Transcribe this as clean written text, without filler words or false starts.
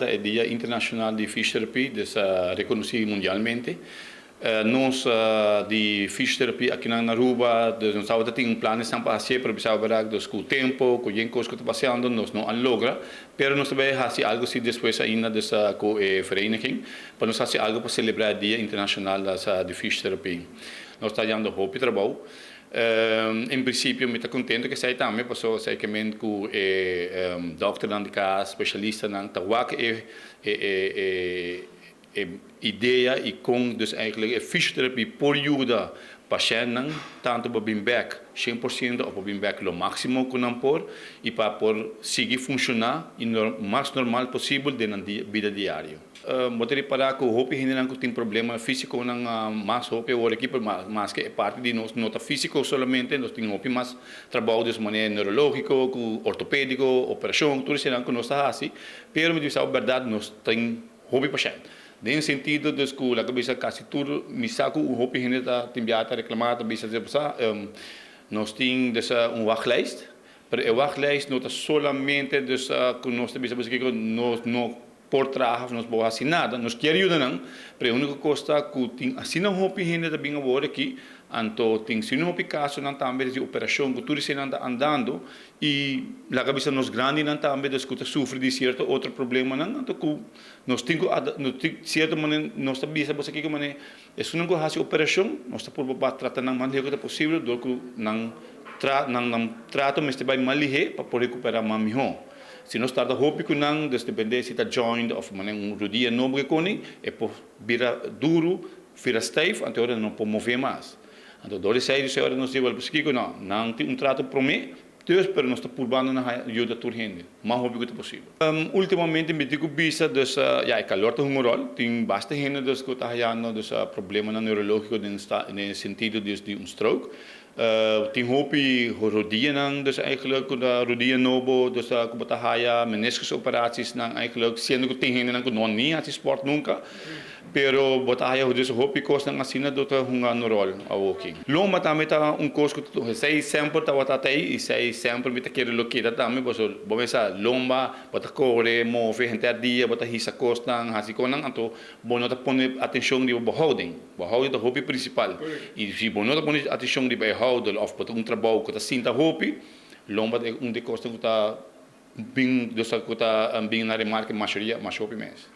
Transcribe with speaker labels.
Speaker 1: E Dia Internacional di Fisioterapia, dus reconoci mundialmente. Nos di fisioterapia aki na Aruba, dus nos tabata tin un plan pa haci, pero bisa dus cu tempo, cu e cos cu ta pasando, nos no a logra, pero nos tambe a haci algo si despues ainda dus cu e vereniging, pa nos haci algo pa celebra e Dia Internacional di Fisioterapia. Nos ta hayando hopi trabou. En principio, mi ta contento cu esey tambe, paso esey kiermen cu e dokternan di cas, specialistanan, ta wak e idea y con dus eigenlijk e fisioterapia por yuda pashentnan tanto pa bin back 100% of pa bin back lo maximo cu nan por y pa por sigui funciona y mas normal posibel den bida diario. Bo ta ripara cu hopi hendenan cu tin problema fisico nan mas hopi awor aki, mas cu parti di nos no ta fisico solamente, nos tin hopi mas trabou di manera neurologico, cu ortopedico, operacion, tur esey cu nos ta haci, pero mi ta berdad, nos tin hopi pashent. Den sentido dus cu laga bisa casi tur mi sa cu hopi hende ta tin bia ta reclama, ta bisa bisa nos tin dus un wachtlijst, pero e wachtlijst no ta solamente dus cu nos ta bisa cu nos no por traha, nos por haci nada, nos kier yuda nan, pero e unico cos ta cu tin asina hopi hende ta bin awor aki, anto tin asina hopi casonan tambe di operacion cu tur esey ta andando y laga bisa nos grandinan tambe dus cu ta sufri di cierto otro problemanan, anto cu nos tin cu nos tin cierto manera nos ta bisa bo aki manera esun cu haci operacion, nos ta por trata nan mas lihe posibel door cu nan trato mester bay mas lihe pa por recupera mas miho. Si nos tarda hopi cu nan, dus depende si ta joint of manera un rudia nobo cu coni, e por bira duro, bira stijf, anto ora no por move mas. Anto door esey ora nos di, wel, no, nan tin un trato prome, dus pero nos ta purbando na yuda tur hende mas hopi cu posibel. Ultimamente mi tin cu bisa dus ja, e calor ta un rol, tin basta hende dus cu ta hayando dus problemanan neurologico den sentido dus di un stroke. Tin hopi rodianan, dus eigenlijk cu de rodia nobo, dus cu bo ta haya meniscus operaties nan eigenlijk, siendo cu tin hendenan cu no ni haci sport nunca, pero bo ta haya dus hopi cosnan asina cu ta hunga un rol awoki. Lomba tambe ta un cos cu esey semper tabata tey y esey semper mi ta kere lo keda tambe, paso bo pensa lomba, bo ta core, move henter dia, bo ta hisa cosnan, haci cosnan, anto bo no ta pone atencion di bo houding. Bo houding ta hopi principal. Y si bo no ta pone atencion di bo houding of bo ta un trabou cu ta sinta hopi, lomba ta un di cosnan cu ta bin, dus cu ta bin na remarke mayoria, mas hopi mes.